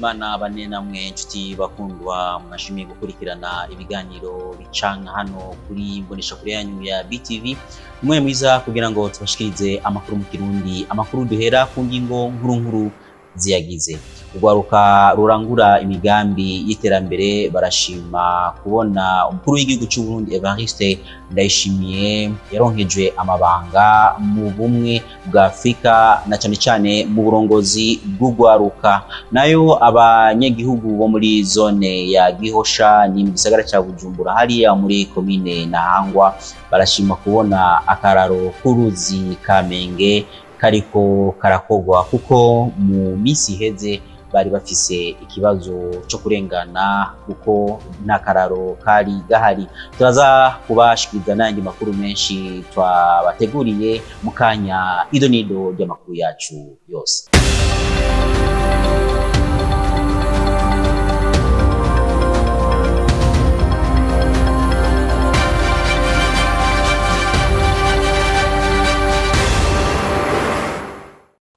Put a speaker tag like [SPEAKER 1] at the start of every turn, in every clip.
[SPEAKER 1] Y'Imana bane namwe nshuti bakundwa, mwashimiye gukurikirana ibiganiro bicana hano kuri mboneshakure yanyu ya BTV. Umwe mwiza kugira ngo tubashikirize amakuru mu Kirundi, amakuru duhera ku ngingo nkuru nkuru ziyagize. Urwaruka rurangura imigambi y'iterambere barashima kubona umukuru w'igihugu cy'u Burundi Evariste Ndayishimiye yaronkejwe amabanga mu bumwe bwa Afrika na cyane cyane mu burongozi bw'urwaruka. Nayo abanyagihugu bo muri zone ya Gihosha ni mu gisagara cya Bujumbura hariya muri komine Ntahangwa barashima kubona akararo k'uruzi Kamenge kariko karakogwa, kuko mu minsi iheze bari bafise ikibazo cyo kurengana kuko nta kararo kari gahari. Turaza kubashikiriza n'ayandi makuru menshi twabateguriye mu kanya, ido nido ry'amakuru yacu yose.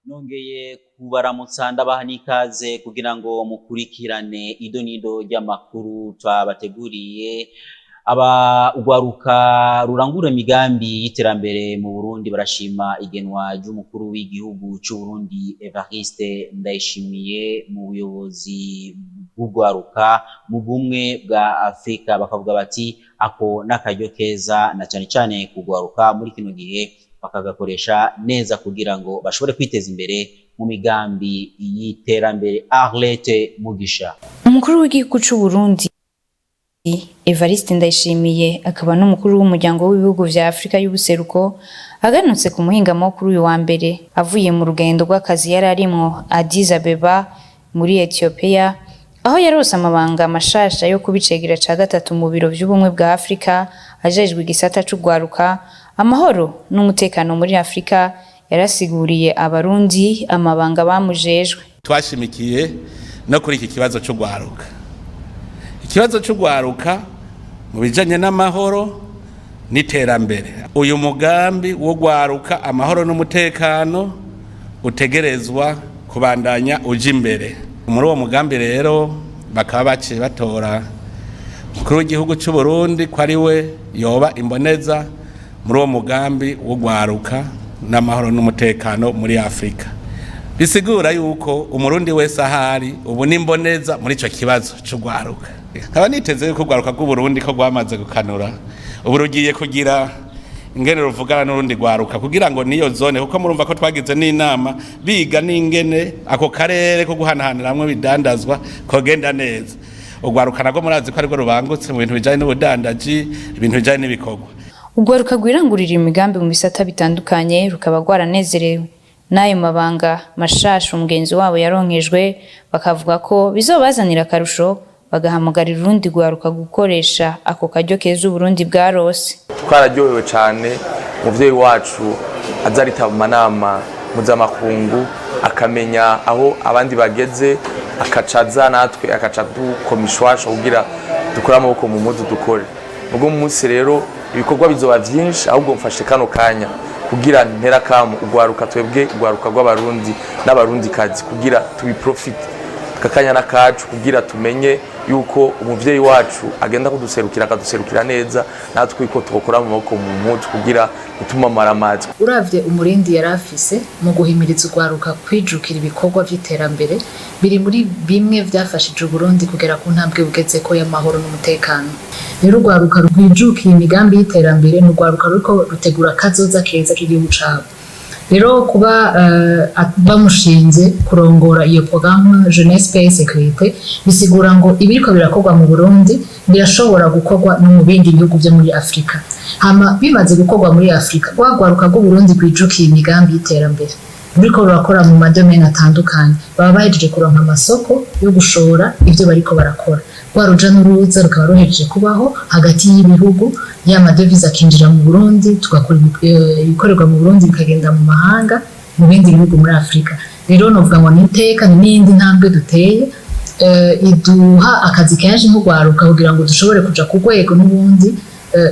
[SPEAKER 1] Nongeye kubaramutsa, ndabaha n'ikaze kugira ngo mukurikirane ido nido ry'amakuru twabateguriye. Aba urwaruka rurangura imigambi y'iterambere mu Burundi barashima igenwa ry'umukuru w'igihugu cy'u Burundi Evariste Ndayishimiye mu buyobozi bw'urwaruka mu bumwe bwa Afrika, bakavuga bati ako n'akaryo keza na cyane cyane kugwaruka muri kino gihe, bakagakoresha neza kugira ngo bashobore kwiteza imbere mu migambi y'iterambere. Arlette Mugisha.
[SPEAKER 2] Umukuru w'igihugu c'u Burundi Evariste Ndayishimiye akaba n'umukuru w'umuryango w'ibihugu vya Afrika y'ubuseruko aganutse ku muhingamo kuri uyu wa mbere avuye mu rugendo rw'akazi yari arimwo Addis Abeba muri Ethiopia, aho yarose amabanga mashasha yo kuba icegera ca gatatu mu biro vy'ubumwe bwa Afrika ajejwe igisata c'urwaruka, amahoro n'umutekano muri Afrika. Yarasiguriye Abarundi amabanga bamujejwe.
[SPEAKER 3] Twashimikiye no kuri iki kibazo c'urwaruka, ikibazo c'urwaruka mu bijanye n'amahoro n'iterambere. Uyu mugambi wo gwaruka, amahoro n'umutekano utegerezwa kubandanya uja imbere. Muri uwo mugambi rero bakaba baciye batora umukuru w'igihugu c'u Burundi ko ari we yoba imboneza muri uwo mugambi wo gwaruka n'amahoro n'umutekano muri Afrika. Bisigura yuko Umurundi wese ahari ubu n'imboneza muri ico kibazo c'urwaruka. Nkaba niteze yuko urwaruka rw'Uburundi ko rwamaze gukanura, ubu rugiye kugira ingene ruvugana n'urundi rwaruka kugira ngo niyo zone, kuko murumva ko twagize n'inama biga n'ingene ako karere ko guhanahaniramwo ibidandazwa kogenda neza. Urwaruka narwo murazi ko arirwo rubangutse mu bintu bijanye n'ubudandaji, ibintu bijanye n'ibikorwa.
[SPEAKER 2] Urwaruka rwirangurira imigambi mu bisata bitandukanye rukaba rwaranezerewe n'ayo mabanga mashasha umugenzi wabo yaronkejwe, bakavuga ko bizobazanira akarusho, bagahamagarira urundi rwaruka gukoresha ako karyo keza Uburundi bwarose.
[SPEAKER 4] Twararyohewe cyane umuvyeyi wacu aza aritaba amanama mpuzamakungu, akamenya aho abandi bageze, akaca aza natwe akaca dukoma ishwasha kugira dukore amaboko mu mpuzu dukore. Ubwo munsi rero ibikorwa bizoba vyinshi. Ahubwo mfashe kano kanya kugira ntera kamo urwaruka, twebwe urwaruka rw'Abarundi n'Abarundikazi, kugira tubiprofite aka kanya n'akacu, kugira tumenye yuko umuvyeyi wacu agenda kuduserukira, akaduserukira neza, natwe ko twokora mu maboko mu mpuzu kugira gutumamara amazi.
[SPEAKER 5] Uravye umurindi yari afise mu guhimiriza urwaruka kwijukira ibikorwa vy'iterambere, biri muri bimwe vyafashije Uburundi kugera ku ntambwe bugezeko y'amahoro n'umutekano. Rero urwaruka rwijukiye imigambi y'iterambere ni urwaruka ruriko rutegura akazoza keza k'igihugu cabo. Rero kuba bamushinze kurongora iyo programme Jeunesse Paix Sécurité, bisigura ngo ibiriko birakorwa mu Burundi birashobora gukorwa no mu bindi bihugu vyo muri Afrika. Hama bimaze gukorwa muri Afrika, rwa rwaruka rw'Uburundi rwijukiye imigambi y'iterambere ruriko rurakora mu madomene atandukanye, baba bahejeje kuronka amasoko yo gushora ivyo bariko barakora. Rwa ruja n'uruza rukaba ruhejeje kubaho hagati y'ibihugu, ya madevize akinjira mu Burundi, tugakora ibikorerwa mu Burundi bikagenda mu mahanga, mu bindi bihugu muri Afrika. Rero novuga ngo ni iteka, ni n'iyindi ntambwe duteye, iduha akazi kenshi nk'urwaruka kugira ngo dushobore kuja ku rwego n'ubundi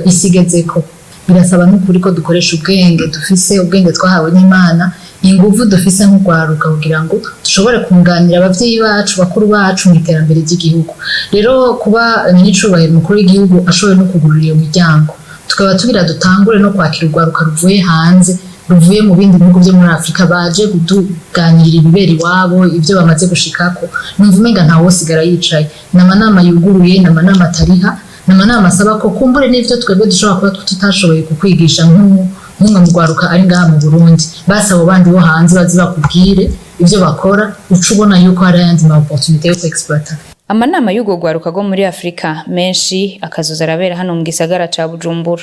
[SPEAKER 5] isi igezeko. Birasaba n'ukuri ko dukoresha ubwenge dufise, ubwenge twahawe n'Imana, inguvu dufise nk'urwaruka, kugira ngo dushobore kunganira abavyeyi bacu, bakuru bacu mu iterambere ry'igihugu. Rero kuba nyiricubahiro umukuru w'igihugu ashoboye no kugurura iyo miryango, tukaba tugira dutangure no kwakira urwaruka ruvuye hanze, ruvuye mu bindi bihugu byo muri Afurika, baje kutuganirira ibibera iwabo, ibyo bamaze gushikako, numva umenga ntawosigara yicaye. Ni amanama yuguruye, ni amanama atariha, ni amanama asaba ko kumbure n'ivyo twebwe dushobora kuba tutashoboye kukwigisha nk'umwe mu rwaruka ari ngaha mu Burundi, basi abo bandi bo hanze bazi bakubwire ivyo bakora, uca ubona yuko hari ayandi ma opportunité yo kuexploiter.
[SPEAKER 2] Amanama y'urwo rwaruka rwo muri Afurika menshi akazoza arabera hano mu gisagara ca Bujumbura.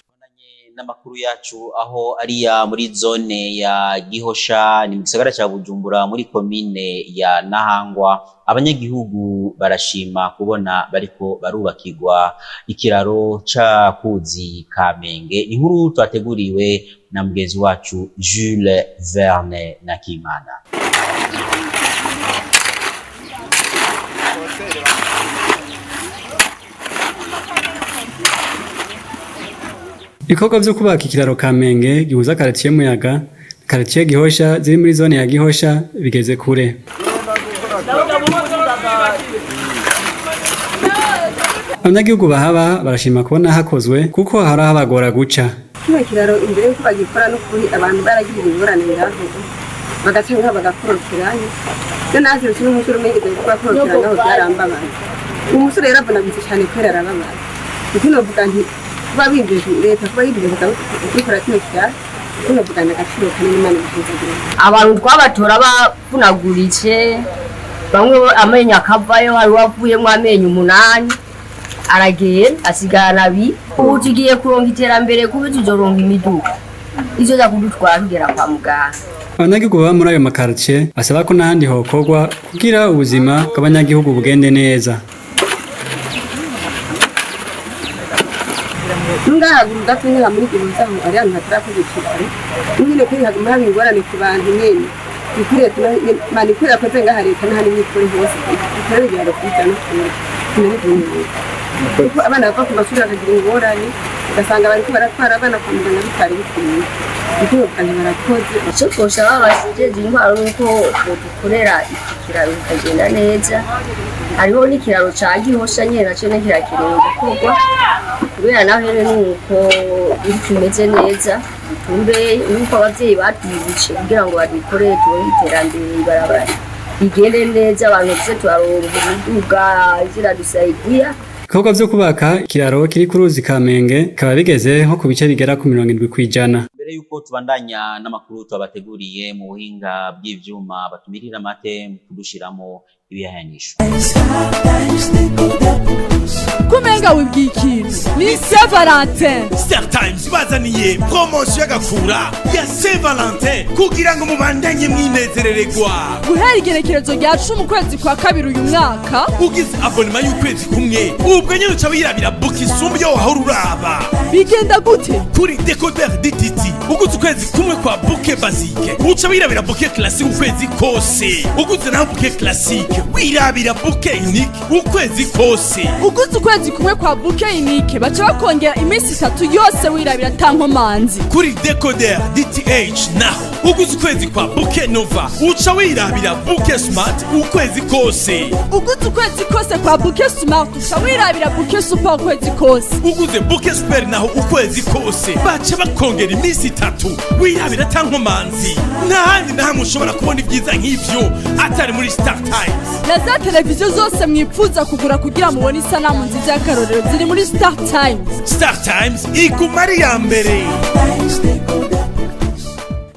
[SPEAKER 1] N'amakuru yacu aho ariya muri zone ya Gihosha, ni mu gisagara ca Bujumbura, muri komine ya Nahangwa, abanyagihugu barashima kubona bariko barubakirwa ikiraro ca kuzi Kamenge. Inkuru twateguriwe na mugenzi wacu Jules Verne Nakimana.
[SPEAKER 6] Ibikorwa vyo kubaka ikiraro Kamenge gihuza karitiye Muyaga na karitiye Gihosha ziri muri zone ya Gihosha bigeze kure. Abanyagihugu bahaba barashima kubona hakozwe, kuko hari aho guca.
[SPEAKER 7] Kino kiraro, imbere yuko bagikora, n'ukuri abantu baragira ingorane ngaho, bagaca ngaho bagakorokerayo. Yo nazirutse n'umusore umwe yigeze kubakorokera ngaho, byarambabaye. Umusore yaravunaguritse cyane kubera arababaye. Kuko novuga nti kuba bibwije leta, kuba yibwije kubikora kino kiraro, kuko novuga ni agaciro kanini. Imana ibihezagire.
[SPEAKER 8] Abantu twabatora bavunaguritse, bamwe amenyo akavayo, hari uwavuyemo amenyo 8, aragenda asigarana abiri. Ubu tugiye kuronka iterambere, kuba tuzoronka imiduga izoza kudutwara tugera kwa muganga.
[SPEAKER 6] Abanyagihugu baba muri ayo makaritiye basaba ko n'ahandi hokorwa kugira ubuzima bw'abanyagihugu bugende neza.
[SPEAKER 7] Ngaha gato nyine muri gihuza aho ari ahantu hatarakorwa ikiraro, nyine kuri haguma haba ingorane ku bantu nyene. Ikwiriye mani ikwiriye akoze ngaha leta n'ahandi nyikuri hose ikorera ibiraro byiza no kure tunari, kuko abana bava ku mashuri bakagira ingorane, ugasanga bariko baratwara abana kwa muganga bitari bikwiye. Kuko bavuga barakoze.
[SPEAKER 8] Icyo twosaba abajejwe intwaro ni uko bodukorera iki kiraro bikagenda neza. Hariho n'ikiraro ca Gihosha nyene, naco nyene kirakenewe gukorwa, kubera naho nyene nuko tumeze neza tumbe nuko abavyeyi batwibutse kugira ngo badukorere tubone iterambere, ibarabara rigende neza, abantu tuze turaronka imiduga ziradusaidia.
[SPEAKER 6] Ibikorwa vyo kubaka ikiraro kiri ku ruzi Kamenge bikaba bigeze nko ku bice bigera ku 70%.
[SPEAKER 1] Mbere yuko tubandanya n'amakuru twabateguriye, mu buhinga bw'ivyuma batumirira amate mu kudushiramo ibihayanisho.
[SPEAKER 9] Kumenga wibwiye ikintu ni Saint Valentin.
[SPEAKER 10] Star Times bazaniye promotion y'agakura ya Saint Valentin kugira ngo mubandanye mwinezerererwa.
[SPEAKER 9] Guhera igenekerezo rya 10 ukwezi kwa kabiri uyu mwaka,
[SPEAKER 10] ugize abonnement y'ukwezi kumwe, ubwo nyene uca wirabira bouquet isumba iyo wahora uraba.
[SPEAKER 9] Bigenda gute?
[SPEAKER 10] Kuri décodeur DTT, uguze ukwezi kumwe kwa bouquet basique, uca wirabira bouquet classique ukwezi kose. Uguze naho bouquet classique, wirabira bouquet unique ukwezi kose.
[SPEAKER 9] Uguze ukwezi kumwe kwa bouquet unique, baca bakongera iminsi 3 yose wirabira ata nkomanzi.
[SPEAKER 10] Kuri décodeur DTH naho, uguze ukwezi kwa bouquet Nova, uca wirabira bouquet Smart ukwezi kose.
[SPEAKER 9] Uguze ukwezi kose kwa bouquet Smart, uca wirabira bouquet Super ukwezi kose.
[SPEAKER 10] Uguze bouquet Super naho ukwezi kose, baca bakongera iminsi 3 wirabira ata nkomanzi. Nta handi na hamwe ushobora kubona ibyiza nk'ivyo atari muri Star Times.
[SPEAKER 9] Na za televiziyo zose mwipfuza kugura kugira mubone isanamu nziza y'akarorero ziri muri Star Times.
[SPEAKER 10] Star Times iguma ari iya mbere.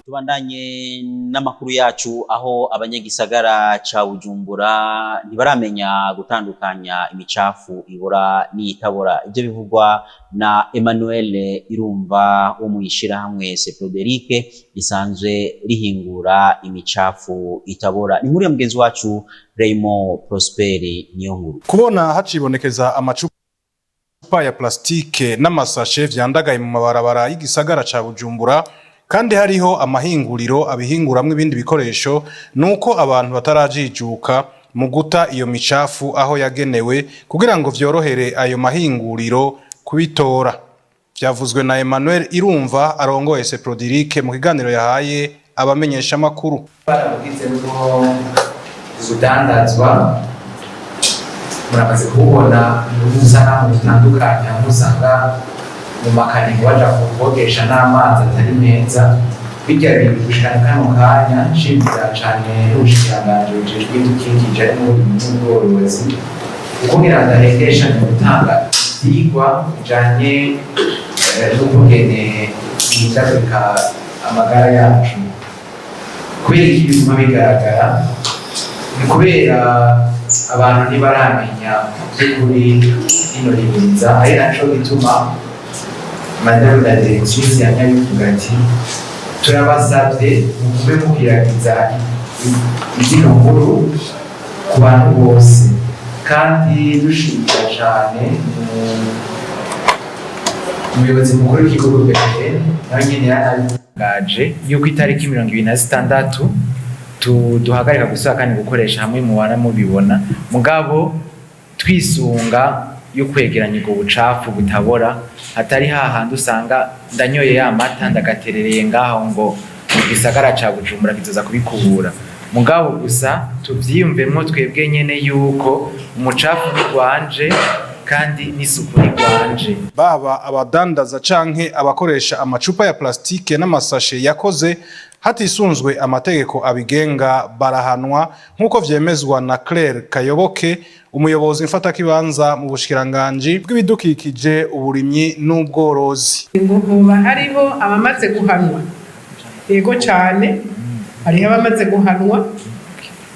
[SPEAKER 1] Tubandanye n'amakuru yacu aho abanyagisagara ca Bujumbura ntibaramenya gutandukanya imicafu ibora n'iyitabora. Ibyo bivugwa na Emmanuel Irumva wo mu ishirahamwe Seproderique risanzwe rihingura imicafu itabora. Ni inkuru ya mugenzi wacu Raymond Prosper Niyonkuru.
[SPEAKER 11] Kubona hacibonekeza amacupa ya plastike n'amasashe vyandagaye mu mabarabara y'igisagara ca Bujumbura, kandi hariho amahinguriro abihinguramwo ibindi bikoresho, nuko abantu batarajijuka mu guta iyo micafu aho yagenewe kugira ngo vyorohere ayo mahinguriro kubitora. Vyavuzwe na Emmanuel Irumva arongoye Seprodirike mu kiganiro yahaye abamenyeshamakuru.
[SPEAKER 12] Barabugizemwo ubudandazwa, muramaze kububona mu dusanamu dutandukanye, aho usanga mu makanivo baja kubogesha n'amazi atari meza. Bijya bintu gushikana kano kanya, nshimira cane n'ubushikiranganji bujejwe ibidukikije harimwo uburimyi n'ubworozi, kuko ngira ndahengeshanya gutanga ivyigwa bijanye n'ukungene bihindagurika amagara yacu. Kubera iki biguma bigaragara? Ni kubera abantu ntibaramenya by'ukuri rino himiriza, ari naco gituma madame la directrice yamye abivuga ati: "Turabasavye mugume mukwiragiza izino nkuru ku bantu bose." Kandi dushimira cane umuyobozi mukuru w'ikigo BBN, nawe nyene yaranabitangaje yuko itariki 26 duhagarika gusubira kandi gukoresha hamwe mubana mubibona, mugabo twisunga yo kwegeranya ubwo bucafu butabora, hatari hahandi usanga ndanyoye ya mata ndagaterereye ngaho ngo mu gisagara ca Bujumbura kizoza kubikubura. Mugabo gusa tuvyiyumvemwo twebwe nyene yuko umucafu ni gwanje kandi n'isuku ni gwanje.
[SPEAKER 11] Baba abadandaza canke abakoresha amacupa ya plastike n'amasashe yakoze hatisunzwe amategeko abigenga barahanwa, nk'uko vyemezwa na Claire Kayoboke, umuyobozi mfatakibanza mu bushikiranganji bw'ibidukikije, uburimyi n'ubworozi.
[SPEAKER 13] Ngo hoba hariho abamaze guhanwa? Yego cyane, hariho abamaze guhanwa.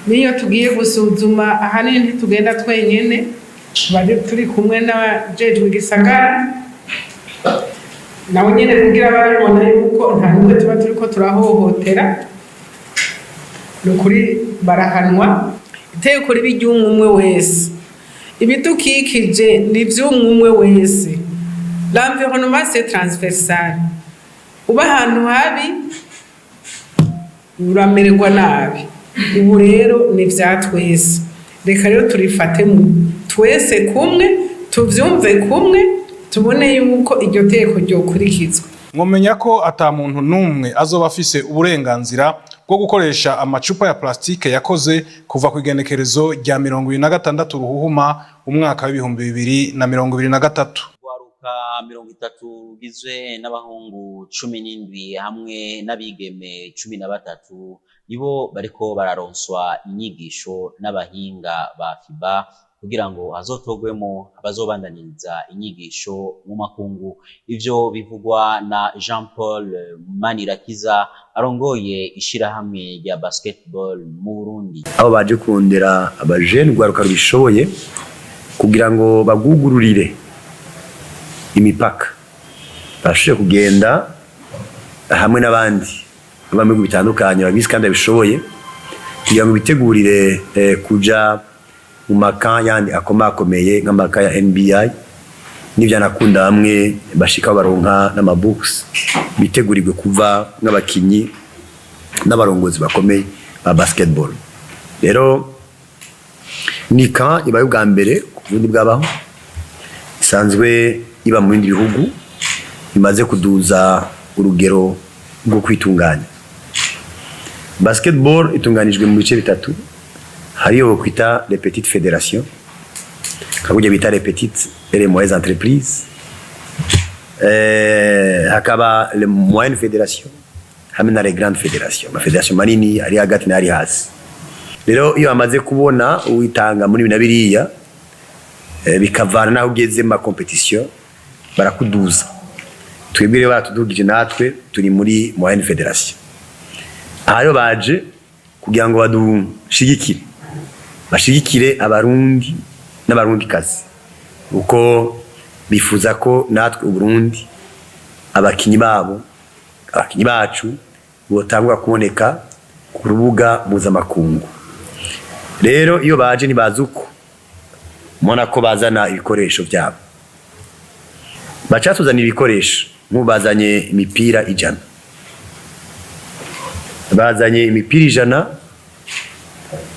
[SPEAKER 13] N'iyo tugiye gusuzuma, ahanini ntitugenda twenyene, tuba turi kumwe n'abajejwe igisagara nabo nyene, kugira babibona yuko nta n'umwe tuba turiko turahohotera. Ni ukuri barahanwa. Itegeko riba iry'umwe umwe wese, ibidukikije ni ivy'umwe umwe wese. L'environnement, c'est transversal. Uba ahantu habi uramererwa nabi. Ubu rero ni vya twese. Reka rero turifate twese kumwe, tuvyumve kumwe, tubone yuko iryo tegeko ryokurikizwa.
[SPEAKER 11] Mwomenya ko ata muntu n'umwe azoba afise uburenganzira bwo gukoresha amacupa ya plastike yakoze kuva ku igenekerezo rya 26 Ruhuhuma umwaka w'2023.
[SPEAKER 1] Urwaruka 30 rugizwe n'abahungu 17 hamwe n'abigeme 13 nibo bariko bararonswa inyigisho n'abahinga ba FIBA kugira ngo hazotogwemo abazobandaniriza inyigisho mu makungu. Ivyo bivugwa na Jean Paul Manirakiza arongoye ishirahamwe rya basketball mu Burundi.
[SPEAKER 14] Aho baje kurondera abajene, urwaruka rubishoboye, kugira ngo bagugururire imipaka, bashobore kugenda hamwe n'abandi baba mu bihugu bitandukanye babizi kandi babishoboye, kugira ngo bitegurire kuja mu maka yandi akomakomeye nk'amaka ya NBA n'ivyanakunda, bamwe bashika baronka n'amabourses, bitegurirwe kuva nk'abakinyi n'abarongozi bakomeye ba basketball. Rero ni camp ibaye ubwa mbere ku Burundi bwabaho, isanzwe iba mu bindi bihugu imaze kuduza urugero rwo kwitunganya. Basketball itunganijwe mu bice bitatu. Hariyo kwita les petites fédérations, kakurya bita les petites et les moyennes entreprises, hakaba les moyennes fédérations hamwe na les grandes fédérations, ama fédération manini ari hagati n'ari hasi. Rero iyo bamaze kubona uwitanga muri bina biriya, bikavana naho ugeze mu ma compétition, barakuduza. Twebwe rero baratudugije, natwe turi muri moyenne fédération. Aha rero baje kugira ngo badushigikire, bashigikire Abarundi n'Abarundikazi, kuko bifuza ko natwe Uburundi abakinyi babo, abakinyi bacu botangura kuboneka ku rubuga mpuzamakungu. Rero iyo baje ntibazi uko mubona ko bazana ibikoresho byabo, bacatuzanira ibikoresho. Nk'ubu bazanye imipira 100, bazanye imipira 100.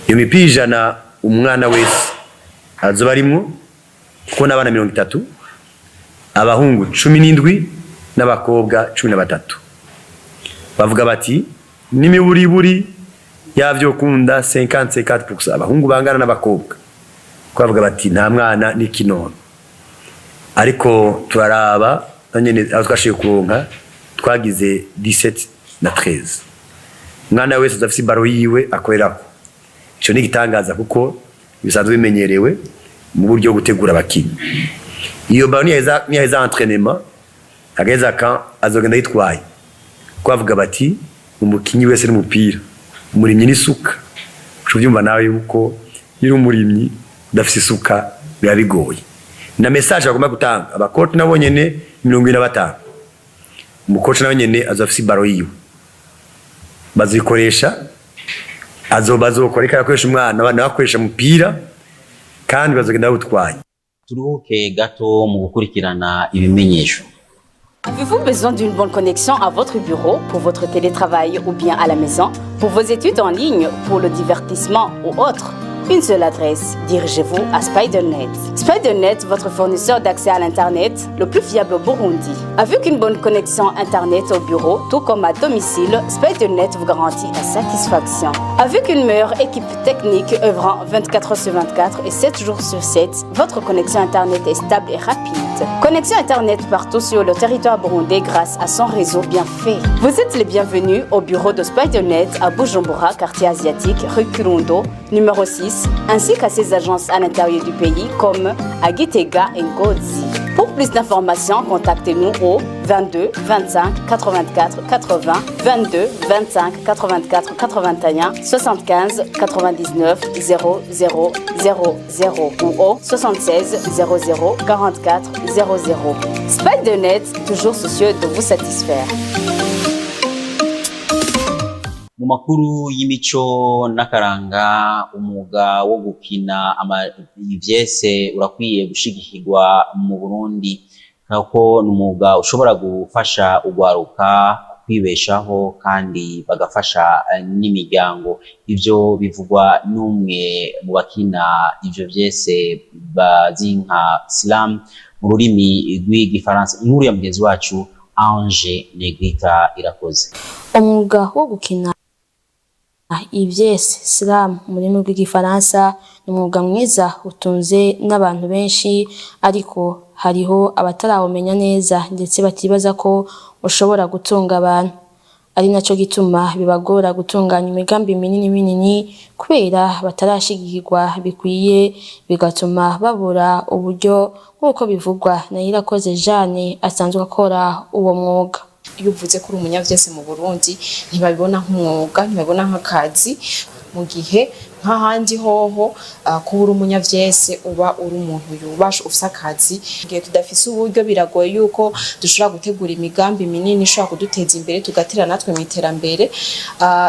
[SPEAKER 14] Iyo mipira 100 umwana wese azoba arimwo, kuko n'abana 30, abahungu 17. n'abakobwa 13. Bavuga bati n'imiburiburi yavyo kunda 50-50% abahungu bangana n'abakobwa, ko bavuga bati nta mwana n'ikinono. Ariko turaraba nanyene aho twashiye kuronka, twagize 17 na 13. Umwana wese azafise ibaro yiwe akorerako. Ico ni igitangaza kuko bisanzwe bimenyerewe mu buryo bwo gutegura abakinyi. Iyo baro niyaheza entraînement, agaheza camp, azogenda yitwaye. Ko bavuga bati umukinyi wese n'umupira, umurimyi n'isuka. Uca uvyumva nawe yuko iyo uri umurimyi udafise isuka biba bigoye. Na message bagomba gutanga, abakoci nabo nyene 75, umukoci nawe nyene azofise ibaro yiwe bazikoresha, azoba azokora ariko arakoresha umwana, abana bakoresha umupira kandi bazogenda bawutwaye.
[SPEAKER 1] Turuhuke gato mu gukurikirana ibimenyesho.
[SPEAKER 15] Avez-vous besoin d'une bonne connexion à votre bureau, pour votre télétravail ou bien à la maison, pour vos études en ligne, pour le divertissement ou autre? Une seule adresse, dirigez-vous à SpiderNet. SpiderNet, votre fournisseur d'accès à l'Internet le plus fiable au Burundi. Avec une bonne connexion Internet au bureau, tout comme à domicile, SpiderNet vous garantit la satisfaction. Avec une meilleure équipe technique œuvrant 24 heures sur 24 et 7 jours sur 7, votre connexion Internet est stable et rapide. Connexion Internet partout sur le territoire burundais grâce à son réseau bien fait. Vous êtes les bienvenus au bureau de SpiderNet à Bujumbura, quartier asiatique, rue Kirundo, numéro 6, ainsi qu'à ses agences à l'intérieur du pays comme à Gitega et Ngozi. Pour plus d'informations, contactez-nous au 22 25 84 80, 22 25 84 81, 75 99 0 0 0 0 ou au 76 00 44 00. SpiderNet, toujours soucieux de vous satisfaire.
[SPEAKER 1] Mu makuru y'imico n'akaranga, umwuga wo gukina ivyese urakwiye gushigikirwa mu Burundi, kuko ni umwuga ushobora gufasha ugwaruka kwibeshaho kandi bagafasha n'imiryango. Ivyo bivugwa n'umwe mu bakina ivyo vyese bazi nka slam mu rurimi rw'igifaransa. Inkuru ya mugenzi wacu Ange Negrita Irakoze.
[SPEAKER 16] Umwuga wo gukina ivyese, slam mu rurimi rw'igifaransa, ni umwuga mwiza utunze n'abantu benshi, ariko hariho abatarawumenya neza ndetse batibaza ko ushobora gutunga abantu, ari naco gituma bibagora gutunganya imigambi minini minini kubera batarashigikirwa bikwiye, bigatuma babura uburyo, nk'uko bivugwa na Irakoze Jeanne asanzwe akora uwo mwuga.
[SPEAKER 17] Iyo uvuze ko uri umunyavyese mu Burundi, ntibabibona nk'umwuga, ntibabibona nk'akazi, mu gihe nk'ahandi hoho kuba uri umunyavyese uba uri umuntu yubashe, ufise akazi. Igihe tudafise uburyo, biragoye yuko dushobora gutegura imigambi minini ishobora kuduteza imbere, tugatera natwe mu iterambere.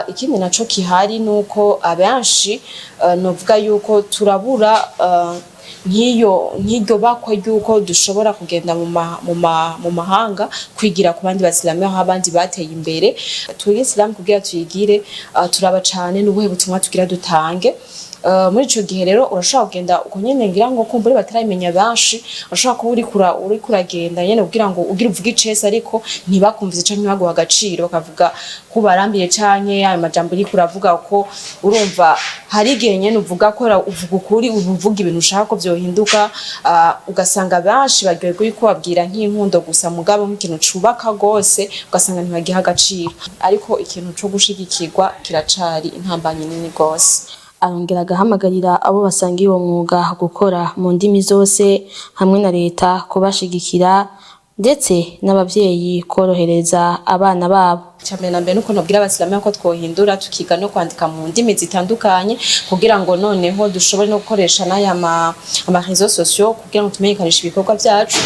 [SPEAKER 17] Ikindi naco kihari nuko abenshi novuga yuko turabura nk'iyo nk'iryo bakwe ry'uko dushobora kugenda mu mahanga kwigira ku bandi basilamu, aho abandi bateye imbere. Twige isilamu kugira tuyigire, turaba cane n'ubuhe butumwa tugira dutange. Muri ico gihe rero urashobora kugenda uko nyene, ngira ngo kumbure batarabimenya benshi, urashobora kuba uriko uragenda nyene kugira ngo ugire uvuge icese, ariko ntibakumvize canke ntibaguhe agaciro, bakavuga ko ubarambiye canke ayo majambo uriko uravuga ko urumva hari igihe nyene uvuga ko uvuga ukuri, uvuga ibintu ushaka ko vyohinduka, ugasanga benshi baryoherwa yuko babwira nk'inkundo gusa, mugabo nk'ikintu cubaka gose ugasanga ntibagiha agaciro. Ariko ikintu co gushigikirwa kiracari intambamyi nini gose.
[SPEAKER 16] Arongera agahamagarira abo basangiye uwo mwuga gukora mu ndimi zose, hamwe na leta kubashigikira, ndetse n'abavyeyi korohereza abana babo.
[SPEAKER 17] Cyambere na mbere nuko nobwira abasilamu ko twohindura, tukiga no kwandika mu ndimi zitandukanye, kugira ngo noneho dushobore no gukoresha n'aya ama réseaux sociaux kugira ngo tumenyekanishe ibikorwa byacu.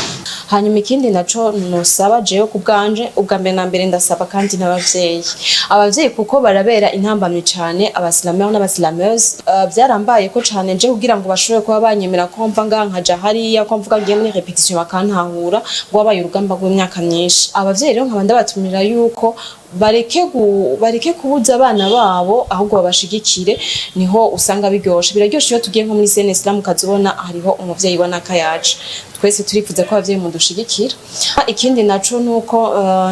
[SPEAKER 17] Hanyuma ikindi naco nosaba jewe ku bwanje, ubwa mbere na mbere ndasaba kandi n'abavyeyi, abavyeyi kuko barabera intambamyi cane abasilamu n'abasilameuse. Byarambaye ko cane nje kugira ngo bashobore kuba banyemera ko mva ngaha nkaja hariya, ko mvuga ngiye muri répétition bakantahura, ngo wabaye urugamba rw'imyaka myinshi. Abavyeyi rero nkaba ndabatumira yuko Bareke kubuza abana babo, ahubwo babashigikire, niho usanga biryoshe. Biraryoshe iyo tugiye nko muri scène slam, ukazubona hariho umuvyeyi wa nakayaje. Twese turifuza ko abavyeyi mudushigikira. Ikindi naco nuko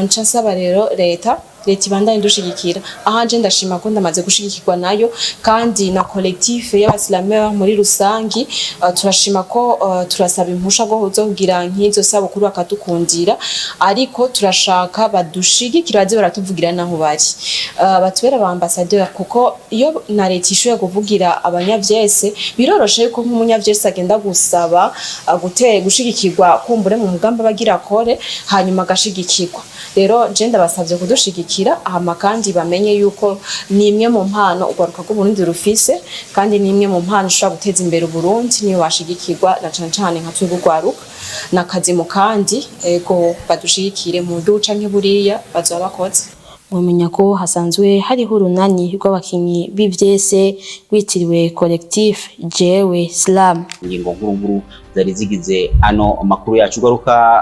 [SPEAKER 17] nca nsaba rero leta ibandanye idushigikira. Ahanje ndashima ko ndamaze gushigikirwa nayo, kandi na collectif y'aba slameur muri rusangi. Turashima ko turasaba impusha zo kugira nk'izo sabukuru bakadukundira, ariko turashaka badushigikira, baze baratuvugira naho bari, batubera aba ambassadeur, kuko iyo na leta ishoboye kuvugira abanyavyese, biroroshe yuko nk'umunyavyese agenda gusaba gushigikirwa kumbure mu mugambi abagira akore, hanyuma agashigikirwa. Rero je ndabasavye kudushigikira, hama kandi bamenye yuko ni imwe mu mpano urwaruka rw'Uburundi rufise, kandi ni imwe mu mpano ishobora guteza imbere Uburundi niyo bashigikirwa, na cane cane nka twebwe urwaruka n'akazi mu kandi. Ego, badushigikire mu buryo canke buriya, bazoba bakoze.
[SPEAKER 16] Mwomenya ko hasanzwe hariho urunani rw'abakinyi b'ivyese rwitiriwe Collectif Jewe Slam.
[SPEAKER 1] Ingingo nkuru nkuru zari zigize ano makuru yacu: Garuka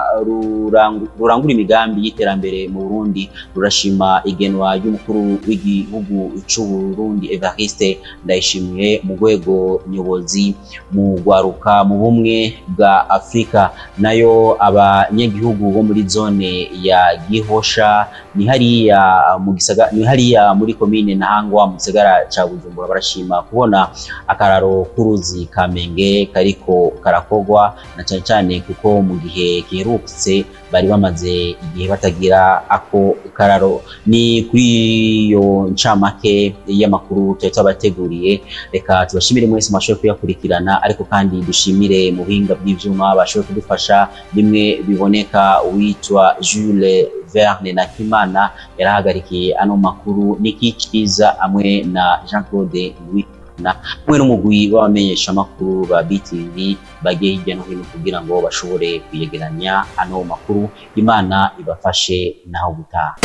[SPEAKER 1] rurangura imigambi y'iterambere mu Burundi rurashima igenwa ry'umukuru w'igihugu c'u Burundi Evariste Ndayishimiye mu rwego nyobozi mu rwaruka mu bumwe bwa Afrika. Nayo abanyagihugu bo muri zone ya Gihosha, ni hariya mu gisaga, ni hariya muri komine Ntahangwa mu gisagara ca Bujumbura, barashima kubona akararo k'uruzi Kamenge kariko karakorwa, na cane cane kuko mu gihe giherutse bari bamaze igihe batagira ako kararo. Ni kuri iyo ncamake y'amakuru twari twabateguriye. Reka tubashimire mwese mwashoboye kuyakurikirana, ariko kandi dushimire mu buhinga bw'ivyuma bashoboye kudufasha bimwe biboneka. Uwitwa Jules Verne Nakimana yarahagarikiye ano makuru, Niki Ciza hamwe na Jean Claude na hamwe n'umugwi w'abamenyeshamakuru ba BTV bagiye hirya no hino kugira ngo bashobore kuyegeranya ano makuru. Imana ibafashe, naho gutaha.